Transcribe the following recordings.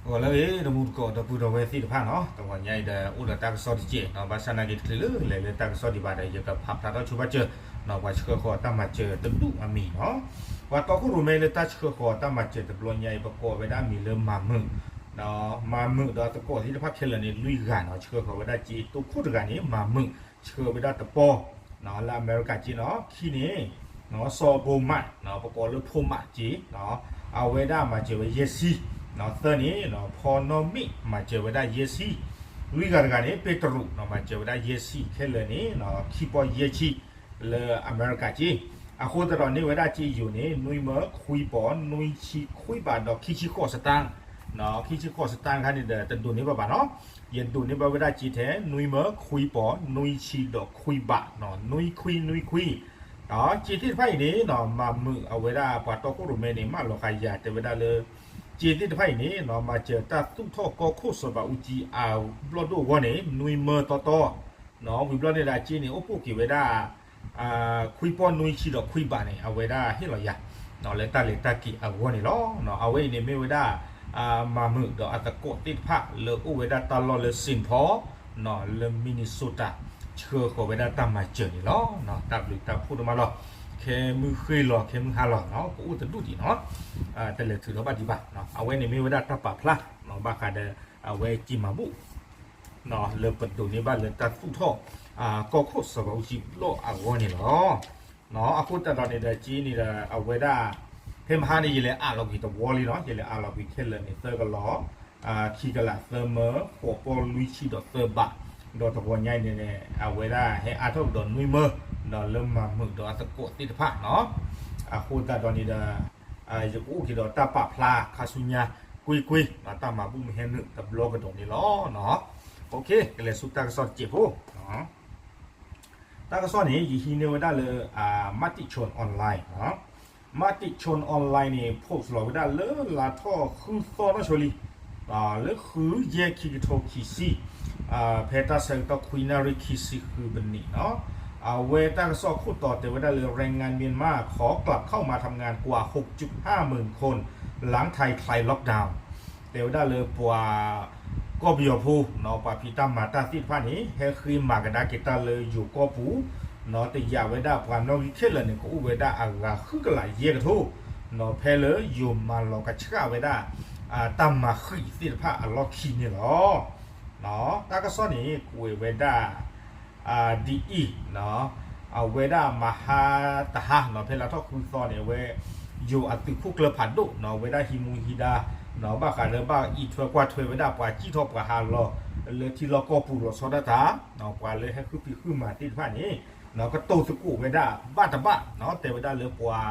ဂီၤလၢအဂ့ၤ တမူတကိး ဒီပုၢ်ဒီဝဲၢ်သ့ၣ်တဖၣ်နီၤ, တဂီၤညါအံၤဒီး အိၣ်ဒီးတၢ်ကစီၣ်တစဲးနီၤ, ဘၣ်ဆၣ်နာ်က့တချုးလၢလဲၤလၢတၢ်ကစီၣ်ဒံးဘၣ်ဒီး ယကဖးဖျါထီၣ်ဆိဘၣ်စၢၤနီၤ, ပှၤဆှၢဃီၤတၢ်မၤစၢၤတဒူၣ်အမံၤနီၤ. ပှၤတီခိၣ်ရိၣ်မဲလၢတၢ်ဆှၢဃီၤတၢ်မၤစၢၤတဘျီညါအံၤ ပကိးဝဲဒၣ်အမံၤလၢမၤမုာ်, မၤမုာ်ဒီးအသကိးသ့ၣ်တဖၣ်ခဲလၢာ်န့ၣ် လွံၢ်ဂၤနီၤ, ဆှၢဃီၤဝဲဒၣ်စ့ တိခိၣ်တဂၤန့ၣ် မၤမုာ် ဆှၢဝဲဒၣ်တပီၢ် လၢအမဲရကၤက့နီၤ, ခံန့ၣ် စီၤဘိမး ပကိးလၢဖိမးက့ အဝဲဒၣ်မၤစၢၤဝဲယဲၢ်ဆံ, သၢန့ၣ် ဖီနီၣ်မ့ၣ် မၤစၢၤဝဲဒၣ်ယဲၢ်ဆံ, လွံၢ်ဂၤတဂၤန့ၣ် ပ့းတရူး မၤစၢၤဝဲဒၣ်ယဲၢ်ဆံ ခဲလၢာ်န့ၣ် ခံပီၢ်ယဲၢ်ဆံ လၢအမဲရကၤက့, အဃိသတးဒီးန့ၢ်ဝဲဒၣ်စ့ယိၤန့ၣ် နွံမၢခွံပီၢ် နွံဆံခွံဘးဒီးခံဆံဃိးစတၢၢ် ခံဆံဃိးစတၢၢ်ခါန့ၣ်ဒီး တဒိးန့ၢ်ဘၣ်ဘၣ်နီၤ, ယဒိးန့ၢ်ဘၣ်ဝဲဒၣ်စ့ထဲ နွံမၢခွံပီၢ် နွံဆံဒီးခွံဘး နွံခွံနွံခွံ စ့သ့ၣ်တဖၣ်အံၤန့ၣ် မၤမုာ်အဝဲဒၣ်ပှၤတီခိၣ်ရိၣ်မဲန့ၣ် မၢလီၤဃာ်ယၤတဲဝဲဒၣ်လၢ စ့သ့ၣ်တဖၣ်အံၤန့ၣ် မၤစၢၤတၢ်သူၣ်ထီၣ်ကီၢ်ခိၣ်စီၤဘးအူကၠံအဘျီၣ်ဒိၣ်အဂီၢ်န့ၣ် နွံမၢတီတီ, ဝံၤဘျီန့ၣ်ဒီးစ့န့ၣ် အိၣ်ဖှိၣ်က့ၤဝဲဒၣ် ခွံပီၢ်နွံဆံဒီးခွံဘးန့ၣ် အဝဲဒၣ်ဟ့ၣ်လီၤယၤ လၢတၢ်လဲၤတၢ်က့ၤအဂီၢ်န့ၣ်လီၤ. အဝဲအံၤန့ၣ်မ့ၢ်ဝဲဒၣ် မၤမုာ်ဒီးအသကိးသ့ၣ်တဖၣ်လၢအိၣ်ဝဲဒၣ်တၢ်လီၢ်လၢ Saint Paul လၢ Minnesota ဆှၢဃီၤဝဲဒၣ်တၢ်မၤစၢၤန့ၣ်လီၤ. တၢ်ဘျုးတၢ်ဖှိၣ်ဒိၣ်မးလီၤ. ခဲမုၢ်ဃ့လီၤ ခဲမုၢ်ဟါလီၤ ကအိၣ်တဒူၣ်ဒံးနီၤ, တလဲၤထုးထီၣ်ဘၣ်ဒံးဘၣ်. အဝဲန့ၣ်မ့ၢ်ဝဲဒၣ်တၢ်ပာ်ဖျါ ဘၣ်ဃးဒီး အဝဲစ့မၤဘူၣ် လၢပဒိးန့ၢ်ဘၣ်လၢတၢ်သူၣ်ထီၣ် ကီၢ်ခိၣ်စီၤဘးအူကၠံဘျီၣ်အဂီၢ်န့ၣ်လီၤ. အဃိသတးဒီးန့ၣ်ဒီး စ့န့ၣ်ဒီး အဝဲဒၣ် ဖဲမဟါန့ၣ် ယလဲၤအးလီၤကွံာ်တဝီလံနီၤ, ယလဲၤအးလီၤကွံာ်ခဲလၢာ်န့ၣ် သၢကလီၤ ခံကလးသၢမၢ ဃိးပီၢ်လွံၢ်ဆံဒီးသၢဘး, ဒီးတဝီညါအံၤန့ၣ်န့ၣ် အဝဲဒၣ်ဟဲအါထီၣ်ကဒီးနွံမၢ ဒီးလၢမၤမုာ်ဒီးအသကိးသ့ၣ်တဖၣ်နီၤ. အဃိသတးဒီးန့ၣ်ဒီး ယကအိၣ်က့ၤဒီးတၢ်ပာ်ဖျါခါဆူညါ ကွ့ၢ်ကွ့ၢ် တၢ်မၤဘူၣ်မ့ၢ်ဟဲနုာ်တဘျီကဒီးန့ၣ်လီၤ. ကလဲၤဆူတၢ်ကစီၣ်တစဲးဖိ တၢ်ကစီၣ်န့ၣ် ယဟံးန့ၢ်ဝဲဒၣ်လၢ Matichon Online, Matichon Online န့ၣ် post လီၤဝဲဒၣ်လၢလါထီၣ်ဃုသီနီၢ်ဆိလံ လၢဃုယဲၢ်ခံကထိခံဆံ ဖဲတၢ်ဆၢကတီၢ်ခွံနၣ်ရံၣ်ခံဆံဃုမံးနံးနီၤ. အဝဲတၢ်ကစီၣ်ခိၣ်တီတဲဝဲဒၣ်လၢ แรงงานเมียนมาขอกลับเข้ามาทำงานกว่าหกจุดห้าหมื่นคน หลังไทยคลายล็อกดาวน์ တဲဝဲဒၣ်လၢပှၤ ကီၢ်ပယီၤဖိ ပှၤဖံးတၢ်မၤတၢ်သ့ၣ်တဖၣ်န့ၣ် ဟဲဃ့မၤကဒါက့ၤတၢ်လၢယိၤကီၢ်ပူၤ တယာ်ဝဲဒၣ်ပှၤနီၣ်ဂံၢ်ခဲလၢာ်န့ၣ် ကအိၣ်ဝဲဒၣ်အဂၤဃုကလးယဲၢ်ကထိ ဖဲလၢယိၤမၤလီၤကဆှၣ်ဝဲဒၣ် တၢ်မၤဃံးသ့ၣ်တဖၣ်အလီၢ်ခံန့ၣ်လီၤ. တၢ်ကစီၣ်န့ၣ် ကွဲးဝဲဒၣ် ဒ်အံၤ အဝဲဒၣ်မဟါတဟါ ဖဲလါထီၣ်ဃုသီန့ၣ် အဝဲ ယိၤအသုးခိၣ်ကျၢၢ်ဖးဒိၣ် အဝဲဒၣ်ဟံးမူဟံးဒါ ဘၣ်ဃးလၢဘၣ်အံးထွဲကွၢ်ထွဲဝဲဒၣ်ပှၤစံၣ်ထီၣ်ပှၤဟးလီၤ လၢထံလီၢ်ကီၢ်ပူၤလီၤဆီဒၣ်တၢ် ပှၤလၢဟဲဃုဖံးဃုမၤသ့ၣ်တဖၣ်န့ၣ် ကတိၤသကိးဝဲဒၣ်ဘၣ်တဘၣ် တဲဝဲဒၣ်လၢပှၤ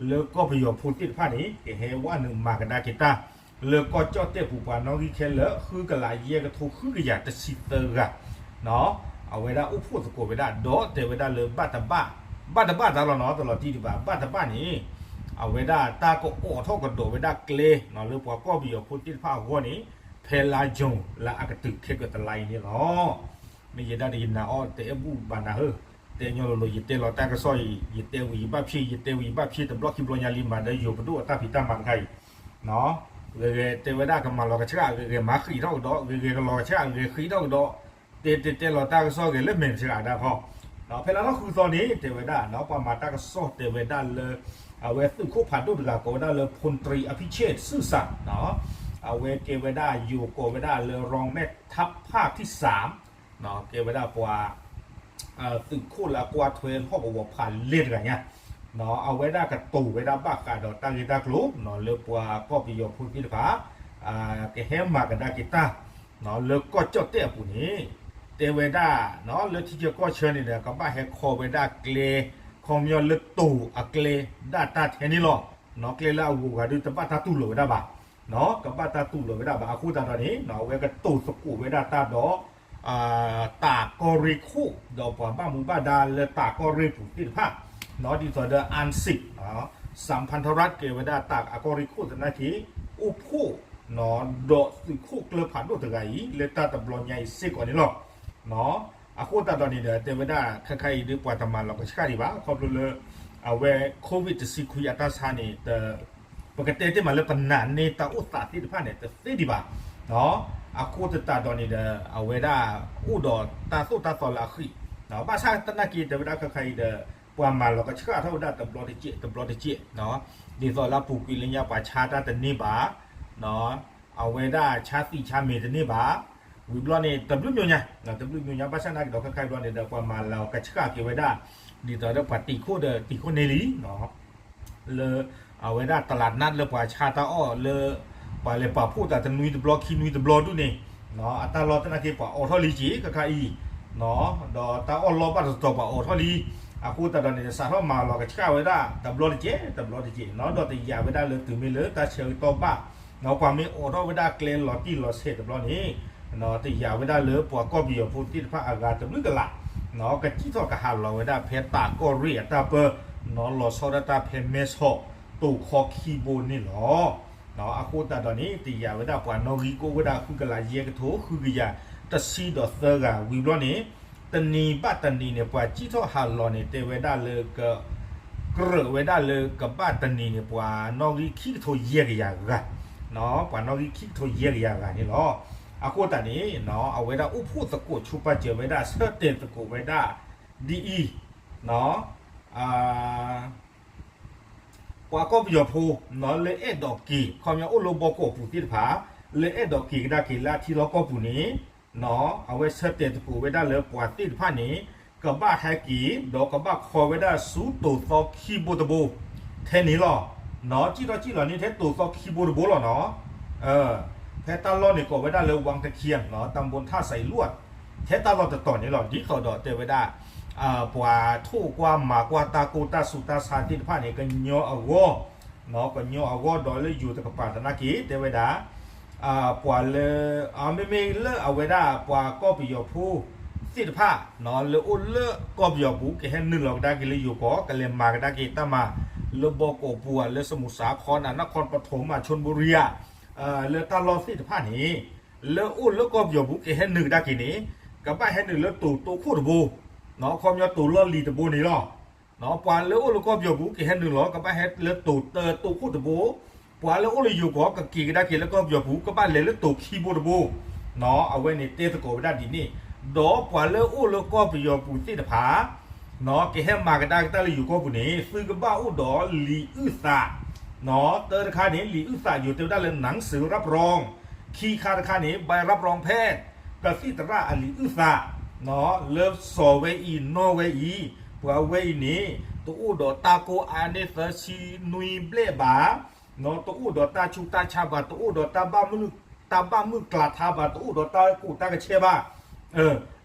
လၢကီၢ်ပယီၤဖိသ့ၣ်တဖၣ်န့ၣ် ကဟဲဝဲနုာ်မၤကဒါက့ၤတၢ် လၢကီၢ်ကၠီၣ်တဲၣ်ပူၤပှၤနီၣ်ဂံၢ်ခဲလၢာ် ဃုကလးယဲၢ်ကထိဃုကယၤတဆံသၢဂၤ အဝဲဒၣ်အိၣ်ဖှိၣ်သကိးဝဲဒၣ် ဒီးတဲဝဲဒၣ်လၢဘၣ်တဘၣ် ဘၣ်တဘၣ်တၢ်လီၤနီၤ တလီၤတံၢ်ဒံးဘၣ် ဘၣ်တဘၣ်န့ၣ် အဝဲဒၣ်တၢ်ကအိးထီၣ်ကဒီးဝဲဒၣ်ကျဲ လၢပှၤကီၢ်ပယီၤဖိသ့ၣ်တဖၣ်အဂီၢ်န့ၣ် ဖဲလါယူၤလၢအကတုၤခဲကတလါအံၤန့ၣ်လီၤ. မ့ၢ်ယဲဒၣ်တယနၤအီၣ်တအဲၣ်ဘူၣ်ဘၣ်နၤဧၢ, တဲညီလိၤလိၤ ယတဲလီၤတၢ်ကစီၣ်အံၤ ယတဲဝံၤယဘၣ်ဖျ့ ယတဲဝံၤယဘၣ်ဖျ့ တဘျီခံဘျီညါလံမး ဒီးယိၤပဒိၣ်အတၢ်ဖံးတၢ်မၤတခါအံၤ ဂဲၤဂဲၤတဲဝဲဒၣ်ကမၤလီၤကဆှၣ် ဂဲၤဂဲၤမၤဃံးထီၣ်ကဒီး ဂဲၤဂဲၤကလီၤကဆှၣ် ဂဲၤဃံးထီၣ်ကဒီး တဲတဲတဲလီၤတၢ်ကစီၣ်ဂဲၤလၢမဲာ်တဆှးဒၣ်ခီ, ဖဲလါထီၣ်ဃုသီန့ၣ် တဲဝဲဒၣ် ပှၤမၤတၢ်ကစီၣ်တဲဝဲဒၣ်လၢ အဝဲသုးခိၣ်ဖးဒိၣ်တဂၤကိးဝဲဒၣ်လၢ ဖူၣ်တြံးအဖံဆဲးစုစး အဝဲကဲဝဲဒၣ်ယိၤကိးဝဲဒၣ်လၢ รองแม่ทัพภาคที่สาม ကဲဝဲဒၣ်ပှၤ သုးခိၣ်လၢအကွၢ်ထွဲဟီၣ်ကဝီၤဖးလဲၢ်တဂၤညါ အဝဲဒၣ်ကတိၤဝဲဒၣ်ဘၣ်ဃးဒီးတၢ်ဂ့ၢ်တၢ်ကျိၤ လၢပှၤကီၢ်ပယီၤဖိသ့ၣ်တဖၣ် ကဟဲမၤကဒါက့ၤတၢ် လၢကီၢ်ကၠီၣ်တဲၣ်အပူၤန့ၣ် တဲဝဲဒၣ် လၢထံဆၢကီၢ်ဆၢန့ၣ်ဒီး ကဘၣ်ဟဲခီဝဲဒၣ်ကျဲ ခီပညီလၢတိၤအကျဲဒၣ်တၢ်ထဲန့ၣ်လီၤ. ကျဲလၢအဂုၤအဂၤဒုးတဘၣ်တၢ်တူၢ်လိာ်ဝဲဒၣ်ဘၣ် ကဘၣ်တၢ်တူၢ်လိာ်ဝဲဒၣ်ဘၣ် အဃိသတးဒီးန့ၣ် အဝဲကတိၤသကိးဝဲဒၣ်တၢ်ဒီး တၢ်ကီၢ်ရ့ၣ်ခိၣ် ဒီးပှၤဘၣ်မူဘၣ်ဒါလၢတၢ်ကီၢ်ရ့ၣ်ပူၤသ့ၣ်တဖၣ် ဒ်သိးဒီး Ansit စၣ်ဖၣ်ထရၣ် ကဲဝဲဒၣ်တၢ်အကီၢ်ရ့ၣ်ခိၣ်သနာ်က့ အိၣ်ဖှိၣ် ဒီးသုးခိၣ်ကျၢၢ်ဖးဒိၣ်တဂၤအံၤ လၢတၢ်တဘျီညါအံၤစ့ၢ်ကီးန့ၣ်လီၤ. အဃိသတးဒီးန့ၣ်ဒီး တဲဝဲဒၣ်ခဲခါအံၤဒ်ပှၤတမၤလီၤကဆှၣ်ဒံးဘၣ် ခီဖျိလၢ အဝဲ COVID တဆံခွံအတၢ်ဆါန့ၣ် တ ပကတဲတ့ၢ်မးလၢပနာ်န့ၢ်တၢ်အိၣ်သးသ့ၣ်တဖၣ်န့ၣ် တသ့ဒံးဘၣ်. အဃိသတးဒီးန့ၣ်ဒီး အဝဲဒၣ်အိၣ်ဒီးတၢ်သိၣ်တၢ်သီလၢအဃံ, ဘၣ်ဆၣ်သနာ်က့တဲဝဲဒၣ်ခဲခါအံၤဒီး ပှၤမၤလီၤကဆှၣ်ထီၣ်ဝဲဒၣ်တဘျီတကဲး တဘျီတကဲး, ဒ်သိးလၢအပူၤကွံာ်လၢညါပှၤဆါတၢ်တန့ၢ်ဘၣ်, အဝဲဒၣ်ဆါသံးဆါမဲာ်တန့ၢ်ဘၣ်, ဝံၤဘျီန့ၣ် တဘျုးညိညါ, တဘျုးညိညါ ဘၣ်ဆၣ်သနာ်က့ဒီးခဲခါအံၤဘျီန့ၣ်ဒီး ပှၤမၤလီၤကဆှၣ်က့ၤဝဲဒၣ် ဒ်သိးဒီးပှၤတံာ်ခိၣ်ဒီးတံာ်ခိၣ်န့ၢ်လံ လၢ အဝဲဒၣ်တလးနးလၢပှၤဆါတၢ်အီၣ်လၢ ပှၤလဲၤပာ်ဖှိၣ်သးတနွံတဘျီခံနွံတဘျီဒူၣ်န့ၣ်, အတၢ်လီၢ်သနာ်က့ပှၤအိးထီၣ်လံက့ၤခဲခါအံၤ, ဒီးတၢ်အီၣ်လီၢ်ဘၣ်တတီၤပှၤအိးထီၣ်လံ, အဃိသတးဒီးန့ၣ် စးထီၣ်မၤလီၤကဆှၣ်ဝဲဒၣ်တဘျီတကဲး တဘျီတကဲး, ဒီးတယာ်ဝဲဒၣ်လၢတုၤမ့ၢ်လၢတၢ်ဆၢကတီၢ်ဘၣ်, ပှၤမ့ၢ်အိးထီၣ်ဝဲဒၣ်ကျဲလီၤတံၢ်လီၤဆဲးတဘျီန့ၣ် တယာ်ဝဲဒၣ်လၢပှၤကီၢ်ပယီၤဖိသ့ၣ်တဖၣ်အဂၤတဘျုးကလး, ကစံၣ်ထီၣ်ကဟးလီၤဝဲဒၣ်ဖဲတၢ်ကီၢ်ရ့ၣ်အတၢ်ပၢ, လီၤဆီဒၣ်တၢ်ဖဲမဲဆီးတိာ်ခီခံဘိန့ၣ်လီၤ. အဃိသတးဒီးန့ၣ် တယာ်ဝဲဒၣ်ပှၤနီၣ်ဂံၢ်ကအိၣ်ဝဲဒၣ်ဃုကလးယဲၢ်ကထိဃုကယၤတဆံဒီးသၢဂၤဝံၤဘျီန့ၣ်, တနံၤဘၣ်တနံၤန့ၣ် ပှၤစံၣ်ထီၣ်ဟးလီၤန့ၣ် တဲဝဲဒၣ်လၢ ကြၢးဝဲဒၣ်လၢကဘၣ်တနံၤန့ၣ် ပှၤနီၣ်ဂံၢ်ခံကထိယဲၢ်ကယၤဂၤ, ပှၤနီၣ်ဂံၢ်ခံကထိယဲၢ်ကယၤဂၤန့ၣ်လီၤ. အဃိသတးန့ၣ် အဝဲဒၣ်အိၣ်ဖှိၣ်သကိးဆိပာ်စၢၤဝဲဒၣ် ဆၢတဲာ်သကိးဝဲဒၣ် ဒ်အံၤ, ပှၤကီၢ်ပယီၤဖိလၢအဲၣ်ဒိးက့ၤ ခီပညီအိၣ်လၢဘီကီးပူၤသ့ၣ်တဖၣ် လၢအဲၣ်ဒိးက့ၤကဒါက့ၤလၢအထံလီၢ်ကီၢ်ပူၤန့ၣ် အဝဲဆၢတဲာ်သကိးဝဲဒၣ်လၢပှၤသ့ၣ်တဖၣ်န့ၣ် ကဘၣ်ဟဲက့ၤ ဒီးကဘၣ်ခီဝဲဒၣ်ဆူတိာ်သီခံဘိတဘိ ထဲန့ၣ်လီၤ. စံၣ်ထီၣ်စံၣ်လီၤန့ၢ်ထဲတိာ်သီခံဘိတဘိလီၤနီၤ. ဖဲတၢ်လီၢ်န့ၣ်ကိးဝဲဒၣ်လၢ ဝၣ်တခံယၣ် တၢ်ဘိထၣ်စံးလွၣ် ထဲတၢ်လီၢ်တတီၤန့ၣ်လီၤ. ဒ်သိးဒီးတဲဝဲဒၣ် ပှၤထိၣ်ကွၢ်မၤကွၢ်တၢ်ကိၢ်တၢ်ဆူးတၢ်ဆါသ့ၣ်တဖၣ်န့ၣ် ကညီအဂီၢ်, ကညီအဂီၢ်ဒီးလၢယိၤတကပၤသနာ်က့ တဲဝဲဒၣ် ပှၤလၢ မ့မ့ၢ်လၢအဝဲဒၣ်ပှၤကီၢ်ပယီၤဖိသ့ၣ်တဖၣ် လၢအိၣ်လၢကီၢ်ပယီၤပူၤ ကဟဲနုာ်လီၤကဒါက့ၤလၢယိၤကီၢ် ကလဲၤမၤကဒါက့ၤတၢ်မၤ လၢဘီကီးပူၤဧါ လၢစမူးစၤခီနၤ နၢ်ခီပထီမး ဆိနဘူရံယါ လၢတၢ်လီၢ်သ့ၣ်တဖၣ်န့ၣ် လၢအိၣ်လၢကီၢ်ပယီၤပူၤ ကဟဲနုာ်ကဒါက့ၤန့ၣ် ကဘၣ်ဟဲနုာ်လၢတိၤတိခိၣ်တဘိ, ခီပညီတိၤလီၢ်လံၤတဘိန့ၣ်လီၤ. ပှၤလၢအိၣ်လၢကီၢ်ပယီၤပူၤ ကဟဲနုာ်လီၤ ကဘၣ်ဟဲလၢတိၤတၢတိခိၣ်တဘိ, ပှၤလၢအိၣ်လၢယိၤကီၢ် ကက့ၤကဒါက့ၤလၢကီၢ်ပယီၤပူၤ ကဘၣ်လဲၤလၢတိၤခံဘိတဘိ, အဝဲန့ၣ်တဲသကိးဝဲဒၣ်ဒ်န့ၣ်, ဒီးပှၤလၢအိၣ်လၢကီၢ်ပယီၤပူၤသ့ၣ်တဖၣ် ကဟဲမၤကဒါက့ၤတၢ်လၢယိၤကီၢ်ပူၤန့ၣ် သုကဘၣ်အိၣ်ဒီးလံာ်အုၣ်သး, တၢတခါန့ၣ် လံာ်အုၣ်သးယိၤတဲဝဲဒၣ်လၢ หนังสือรับรอง, ခံခါတခါန့ၣ် ใบรับรองแพทย์ ကသံၣ်သရၣ်အလံာ်အုၣ်သး လၢစီၤဝဲအံၤနီၢ်ဝဲအံၤ, ပှၤဝဲအံၤန့ၣ် တအိၣ်ဒီးတၢ်ကိၢ်အါန့ၢ်သၢဆံနွံဘျဲၣ်ဘၣ်, တအိၣ်ဒီးတၢ်ဆူးတၢ်ဆါဘၣ်, တအိၣ်ဒီးတၢ်ဘၣ်မုၢ်, တၢ်ဘၣ်မုၢ်ကျါထါဘၣ်, တအိၣ်ဒီးတၢ်ကူးတၢ်ကဆဲဘၣ်.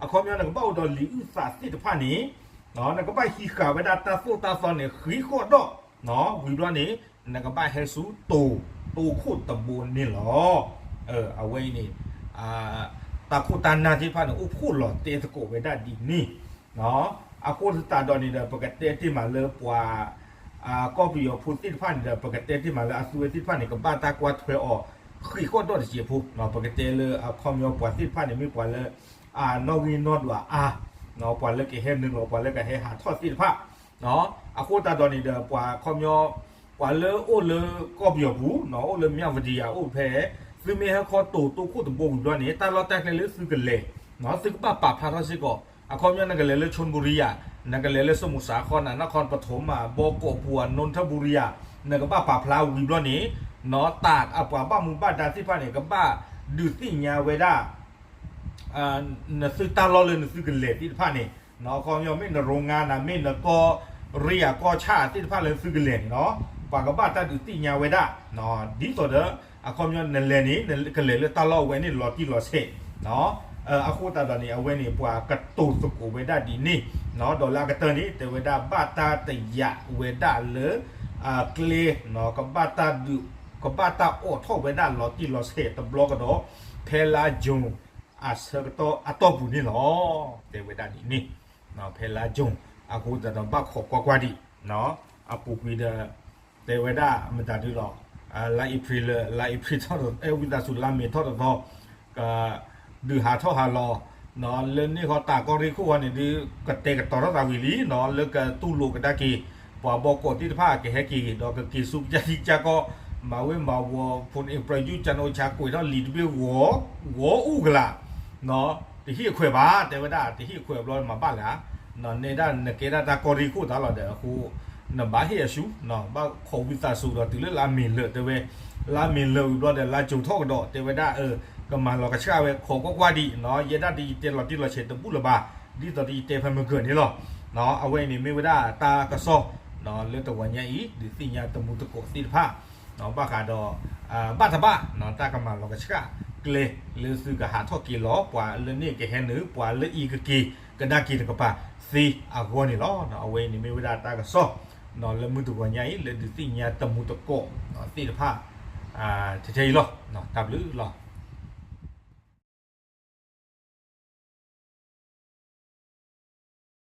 အခီပညီနကဘၣ်အိၣ်ဒီးလံာ်အုၣ်သးသ့ၣ်တဖၣ်န့ၣ်, နကဘၣ်ဟံးဃာ်ဝဲဒၣ်တၢ်သိၣ်တၢ်သီန့ၣ် ဃံးဃီၣ်ဒီး, ဝံၤဘျီန့ၣ် နကဘၣ်ဟဲဆူတိၤတိခိၣ်တဘိန့ၣ်လီၤ. အဝဲအံၤန့ၣ် တၢ်ခိၣ်တၢ်နၢ်သ့ၣ်တဖၣ်န့ၣ် အိၣ်ဖှိၣ်လီၤတဲသကိးဝဲဒၣ်ဒ်န့ၣ်, အဃိသတးဒီးန့ၣ်ဒီး ပကတဲတ့ၢ်မးလၢပှၤ ကီၢ်ပယီၤဖိသ့ၣ်တဖၣ်န့ၣ်ဒီး ပကတဲတ့ၢ်မးလၢအသုဝဲသ့ၣ်တဖၣ်န့ၣ် ကဘၣ်တၢ်ကွၢ်ထွဲအီၤ ဃံးဃီၣ်ဒီးတစဲးဖိ, ပကတဲလၢအခီပညီပှၤသ့ၣ်တဖၣ်န့ၣ် မ့ၢ်ပှၤလၢ အနီၣ်ဂံၢ်နီၣ်ဒွးအါ, ပှၤလၢကဟဲနုာ်လီၤ ပှၤလၢကဟဲဟးထီၣ်သ့ၣ်တဖၣ်, အဃိသတးဒီးန့ၣ်ဒီး ပှၤခီပညီ ပှၤလၢအိၣ်လၢကီၢ်ပယီၤပူၤ အိၣ်လၢမၠၣ်ဝတံယၤအိၣ်ဖဲ သုမ့ၢ်ဟဲခီတိၤတိခိၣ်တဘိဝံၤဘျီန့ၣ် တၢ်လီၢ်တၢ်ကျဲလၢသုကလဲၤ သုကဘၣ်ပာ်ဖျါထီၣ်စ့ၢ်ကီး, အခီပညီနကလဲၤလၢဆိနဘူရံယါ, နကလဲၤလၢစမူးစၤခီနၤ နၢ်ခီပထီမး ဘီကီးပူၤဧါ နူထၢဘူရံယါ, နကဘၣ်ပာ်ဖျါဝံၤဘျီန့ၣ်, တၢ်အပှၤဘၣ်မူဘၣ်ဒါသ့ၣ်တဖၣ်န့ၣ် ကဘၣ်ဒုးသ့ၣ်ညါဝဲဒၣ် နသုတၢ်လီၢ်လၢနသုကလဲၤသ့ၣ်တဖၣ်န့ၣ်, အခီပညီမ့ၢ်နရိငါနၤ မ့ၢ်နကီၢ်ရ့ၣ်ယၤကီၢ်ဆၣ်သ့ၣ်တဖၣ်လၢသုကလဲၤန့ၣ်နီၤ, ပှၤကဘၣ်တၢ်ဒုးသ့ၣ်ညါဝဲဒၣ်, ဒ်သိးဒီး အခီပညီနလဲၤန့ၣ် နကလဲၤလၢတၢ်လီၢ်ဝဲန့ၣ်လီၤတံၢ်လီၤဆဲး, အဃိသတးဒီးန့ၣ် အဝဲန့ၣ်ပှၤကတိၤသကိးဝဲဒၣ်ဒ်န့ၣ်, ဒီးလၢအကတၢၢ်န့ၣ် တဲဝဲဒၣ်ဘၣ်တၢ်တယာ်ဝဲဒၣ်လၢ ကျဲ ကဘၣ်တၢ်ဒုး ကဘၣ်တၢ်အိးထီၣ်ဝဲဒၣ်လီၤတံၢ်လီၤဆဲးတဘျီကဒီး ဖဲလါ June အဆၢကတီၢ်အတီၢ်ပူၤန့ၣ်လီၤ. တဲဝဲဒၣ်ဒ်န့ၣ်, ဖဲလါ June အဃိသတးဒီးဘၣ်ခိးကွၢ်ကွၢ်ဒံး, အပူၤကွံာ်ဒီး တဲဝဲဒၣ်မတၤဒုလီၤ, လါ April လၢ လါ April ထီၣ်တသီ ဝံသးစူၤလါ May ထီၣ်တသီ က ဒုးဟးထီၣ်ဟးလီၤ, လၢန့ၣ်ဃီတၢ်ကီၢ်ရ့ၣ်ခိၣ်ဃီန့ၣ်ဒုး ကတဲာ်ကတီၤထီၣ်သးဝံၤလံနီၤ, လၢကတူၢ်လိာ်ကဒါက့ၤ ပှၤဘီကီးသ့ၣ်တဖၣ်ကဟဲက့ၤဒီးကက့ၤဆူကစၢ်ထံကစၢ်ကီၢ် မၤဝ့ၤမၤဝီၤ ဖိန့ၣ် ပြယူၤ ကၠၢ်နိၣ်ဆါ ကွဲးထီၣ်လံာ်တဘ့ၣ်ဂီၤ ဂီၤအူကလာ် တဟ့ၣ်အခွဲးဘၣ် တဲဝဲဒၣ် တဟ့ၣ်အခွဲးဘျီမၤဘၣ်လၢ် နဲဒၣ်နကဲဒၣ်တၢ်ကီၢ်ရ့ၣ်ခိၣ်သးလီၤဒီးအဃိ နဘၣ်ဟ့ၣ်အဆူ ဘၣ်ခိးဝံသးစူၤဒီးတုၤလၢလါမ့ၤလၢာ်တဲဝဲ လါမ့ၤလၢာ်ဝံၤဘျီဒီးလါကၠိၤထီၣ်ကဒီး တဲဝဲဒၣ် ကမၤလီၤကဆှၣ်ဝဲခိးကွၢ်ကွၢ်ဒံး ယဲဒၣ်တယတဲလီၤတံၢ်လီၤဆဲးတဘူၣ်လၢၤဘၣ် ဒ်သိးတယတဲဖဲမုၢ်ကၢၢ်န့ၣ်လီၤ. အဝဲအံၤန့ၣ်မ့ၢ်ဝဲဒၣ်တၢ်ကစီၣ် လၢတဂီၤညါအံၤ ဒုးသ့ၣ်ညါတမူတကိးသ့ၣ်တဖၣ် ဘၣ်ဃးဒီး ဘၣ်တဘၣ် တၢ်ကမၤလီၤကဆှၣ်ကျဲ လၢသုကဟးထီၣ်က့ၤလီၤ ပှၤလၢန့ၣ်ကဟဲနုာ် ပှၤလၢအံၤကက့ၤ ကဒါက့ၤတကပၤသ့အဂီၢ်န့ၣ်လီၤ. အဝဲအံၤန့ၣ်မ့ၢ်ဝဲဒၣ်တၢ်ကစီၣ် လၢမုၢ်တဂီၤညါအံၤ လၢဒုးသ့ၣ်ညါတမူတကိးသ့ၣ်တဖၣ် ထဲထဲအံၤလီၤ. တၢ်ဘျုးလီၤ.